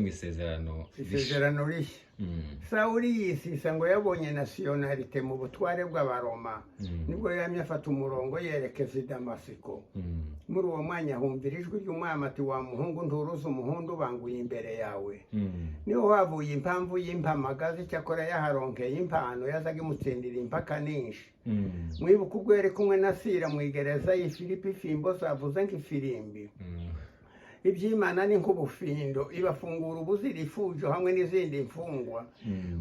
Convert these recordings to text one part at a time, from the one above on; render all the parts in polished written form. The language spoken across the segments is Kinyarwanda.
Mu Isezerano Rishya. Isezerano Rishya. Sawuli yisisa ngo yabonye nationalité mu butware bw'Abaroma. Nibwo yamye afata umurongo yerekeza i Damasiko. Muri uwo mwanya humvira ijwi ry'Umwami ati: "Wa muhungu, nturuzi umuhundu ubanguye imbere yawe." Niho havuye impamvu y'impamagazi. Icyakora yaharonkeye impano yazaga imutsindira impaka nyinshi. Mwibuka ubwo yari kumwe na Sira mu igereza y'i Filipi, fimbo zavuze nk'ifirimbi. Iby'Imana ni nk'ubufindo, ibafungura ubuzira ifujo hamwe n'izindi mfungwa.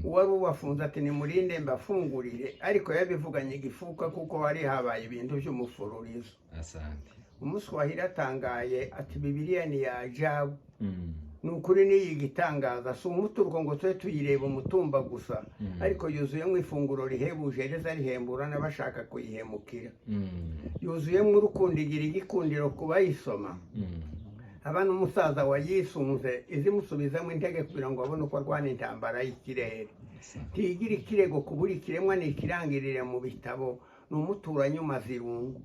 Uwari ubafunze ati: "Nimurinde mbafungurire," ariko yabivuganye igifuka kuko hari habaye ibintu by'umufururizo. Asante. Umuswahili atangaye ati: "Bibiliya ni ya ajabu." Ni ukuri n'iyi gitangaza, si umuturuko ngo tube tuyireba umutumba gusa, ariko yuzuyemo ifunguro rihebuje riza rihembura n'abashaka kuyihemukira. Yuzuyemo urukundo, igira igikundiro ku bayisoma. Aba n'umusaza wayisunze izimusubizamo intege kugira ngo abone uko arwana intambara y'ikirere. Asante. Ntigira ikirego ku buri kiremwa, ni ikirangirire mu bitabo, ni umuturanyi umaze irungu.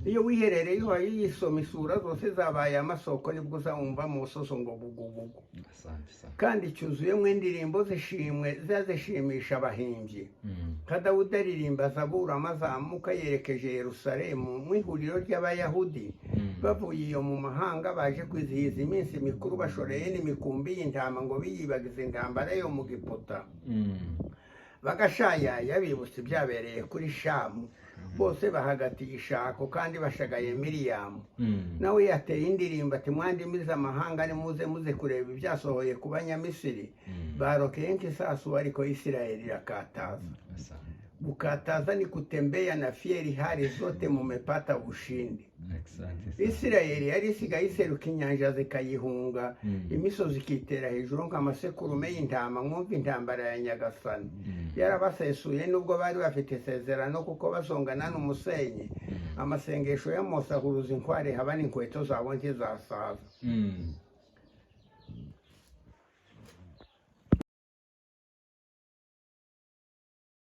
Iyo wiherereye uhaye uyisoma, isura zose zabaye amasoko, nibwo uzawumva mu musozo ngo bugubugu. Asante sana. Kandi cyuzuyemo indirimbo zishimwe ziba zishimisha abahimbyi. Nka Dawudi aririmba zaburi amazamuka yerekeje Yerusalemu mu ihuriro ry'Abayahudi bavuye iyo mu mahanga baje kwizihiza iminsi mikuru, bashoreye n'imikumbi y'intama ngo biyibagize intambara yo mu Giputa. Bagashayaya bibutse ibyabereye kuri Shamu, bose bahagatiye ishako kandi bashagaye Miriyamu. Nawe yateye indirimbo ati: "Mwandimi z'amahanga, nimuze muze kureba ibyasohoye ku Banyamisiri." Barokeye nk'isasu, ariko Isirayeli irakataza. Asante. Gukataza ni kutembea na fieri, hali zote mumepata ushindi. Asante sana. Isirayeli yari isigaye iseruka inyanja zikayihunga, imisozi ikitera hejuru nk'amasekurume y'intama. Mwumva intambara ya Nyagasani. Yarabasesuye nubwo bari bafite isezerano, kuko basongana n'umusenyi. Amasengesho ya Mose ahuruza inkware, haba n'inkweto zabo ntizasaza.